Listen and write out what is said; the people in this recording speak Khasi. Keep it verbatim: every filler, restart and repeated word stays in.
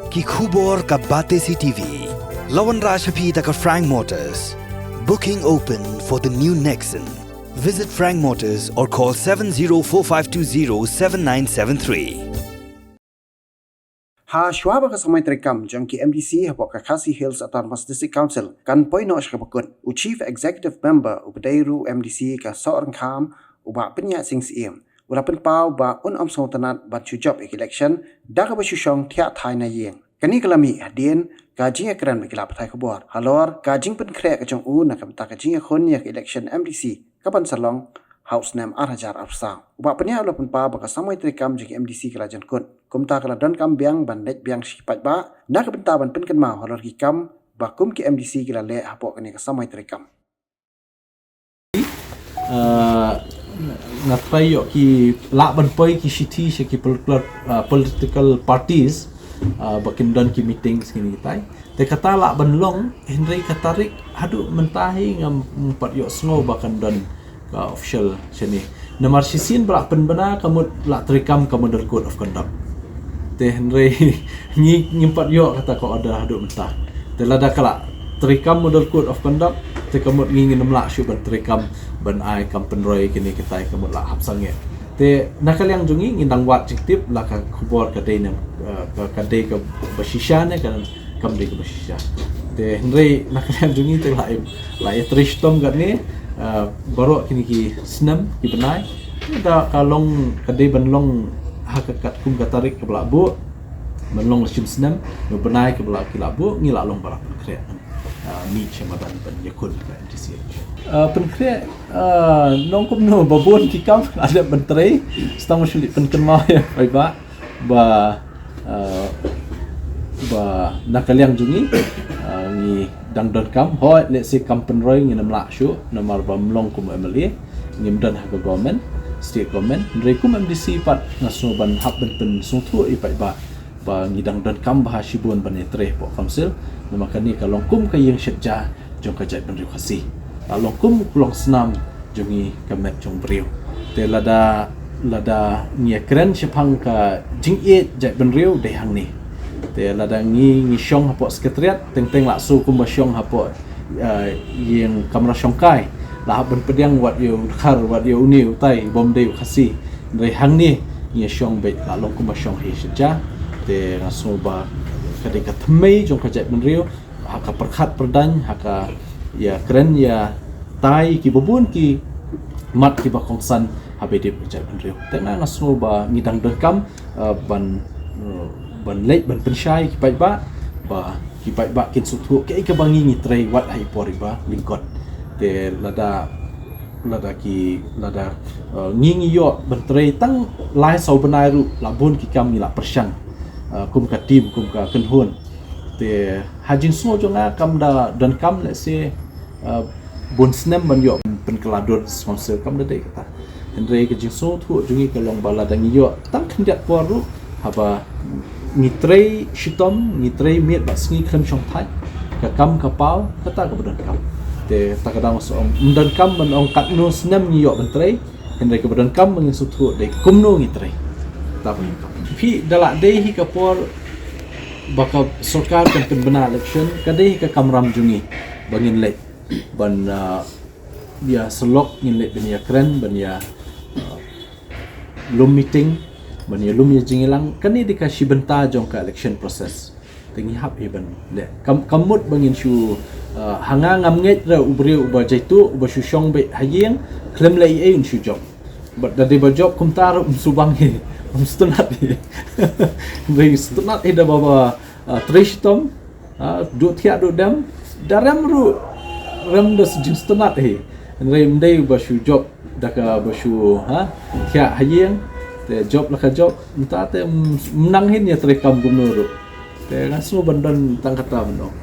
Ki khubor ka Batesi T V. La wanrah sha phi da ka Frank Motors. Booking open for the new Nexon. Visit Frank Motors or call seven zero four five two zero seven nine seven three. Ha shuwa ba ka samoi treikam jong ki M D C hapoh ka Khasi Hills Autonomous District Council kan poi noh sha kaba kut, u Chief Executive Member uba dei ruh u M D C ka Sohryngkham, u Bah Pynïaid Sing Syiem, u la pynpaw ba un ym sngewtynnat ban shu jop ïa ka election da kaba shu shong thiah thaiñ na ïing. Kane ka la mih hadien ka jingïakren bad ki lad pathai khubor halor ka jingpynkhreh ka jong u na ka bynta ka jingïakhun ïa ka election M D C kaban sa long ha u snem ar hajar arphew saw. U Bah Pynïaid u la pynpaw ba ka samoi treikam jong ki M D C ka la jan kut, kumta ka la donkam biang ban leit biang sha ki paidbah na ka bynta ban pynkynmaw halor ki kam ba kum ki M D C ki la leh hapoh kane ka samoi treikam. Uh, nga try ïoh ki lah ban poi ki shithi sha ki political, uh, political parties, uh, ba kin don ki meetings kine kitai. Te kata lah ban long, hynrei ka tarik haduh mynta hi ngam, ngam pat ïoh sngew ba kan don ka official shane. Namar shisien ba lah pynbna ka mut lah treikam ka Model Code of Conduct. Te hynrei ngi, ngim pat ïoh kata ka order haduh mynta. Te lada ka lah treikam Model Code of Conduct, te ka mut ngi ngin ym lah shuh ban treikam ban ai kam pynroi kine kitai, ka mut lah hap sangeh. Te na ka liang jong ngi, ngin dang wad jingtip, la ka khubor ka dei ne, eh, ka, ka dei kaba shisha ne ka, kam dei kaba shisha. Te hynrei na ka liang jong ngi te la ïa, la ïatrei shitom katne, eh, baroh kine ki snem ki bnai. Da ka long, ka dei ban long ha ka katkum ka tarik kaba la buh, ban long la shim snem, na u bnai kaba la, ki la buh, ngi la long ba la pynkhreh. Ah, mih sha madan ban ïakhun ka M D C. Ah, pynkhreh, ah, nongkumno ba bun ki kam la dep ban trei, sa tang ba shu leit pynkynmaw ïa paidbah ba, ah, ba na ka liang jong ngi, ah, ngi dang donkam, hooid lehse kam pynroi ngin ym lah shuh namar ba ym long kum M L A, ngim don ha ka government, state government, hynrei kum M D C pat nga sngew ban hap ban pynsngewthuh ïa paidbah ba ngi dang donkam bha shibun ban ïatrei hapoh council, namar kane ka long kum ka ïing shet ja jong ka jaitbynriew Khasi. La long kum u klongsnam jong ngi ka met jong briew. Te lada, lada ngi ïakren shaphang ka jingïeit jaitbynriew dei hangne. Te lada ngi, ngi shong hapoh Secretariat, teng teng la shu kumba shong hapoh, eh, ïing kamra shongkai. La hap ban pdiang wat ïa u dkhar, wat ïa une utai, bym dei u Khasi. Hynrei hangne ngi shong beit, la long kumba shong ha ïing shet ja. Te nga sngew ba ka dei ka thymmei jong ka jaitbynriew, ha ka pyrkhat pyrdaiñ, ha ka ïakren ïatai kiba bun ki mat kiba kongsan ha ba ïadei bad ka jaitbynriew. Te nga, nga sngew ba ngi dang donkam, eh, ban, eh, ban leit ban pynshai ki paidbah, ba ki paidbah kin sngewthuh kaei kaba ngi, ngi trei wat ha i por iba lyngkot. Te lada, lada ki, lada, eh, ngi, ngi ïoh ban trei tang lai saw bnai ruh, la bun ki kam ngi la pyrshang, eh, kum ka team, kum ka kynhun. Te ha jingsngew jong nga kam da donkam lehse, uh, bun snem ban ïoh pynkylla dur council, kam da dei kata. Hynrei ka jingsngewthuh jong ngi ka long ba lada ngi ïoh tang khyndiat por ruh, haba ngi trei shitom, ngi trei miet bad sngi khlem shong thait, ka kam ka paw, kata kaba donkam. Te ta ka daw nga sngew ym donkam ban ong katno snem ngi ïoh ban trei, hynrei kaba donkam ba ngin sngewthuh dei kumno ngi trei. Ta ba ngi kam. Phi, da lah dei hi ka por ba ka sorkar kan pynbna election, ka dei hi ka kamram jong ngi ba ngin leit ban, ah, ïa syllok, ngin leit ban ïakren, ban ïa, ah, lum meeting, ban ïa lum ïa jingïalang. Kane dei ka shi bynta jong ka election process. Te ngi hap hi ban leh. Kam, kam mut ba ngin shu, ah, ha nga ngam ngeit re u briew uba jaituh, uba shu shong beit ha ïing, khlem leh ei ei un shu jop. Bad da dei ba jop kumta ruh ym sngewbang hi, ym sngewtynnat hi. Dei sngewtynnat hi da ba, ba, ah, trei shitom, ah, duh thiah duh dem, da rem ruh, rem da jingsngewtynnat hi. Hynrei ym dei ba shu jop da kaba shu, ha, thiah ha ïing, te jop la ka jop, mynta te ym, ym nang hi ïa trei kam kumno ruh. Te nga sngew ban don tang kata ban ong.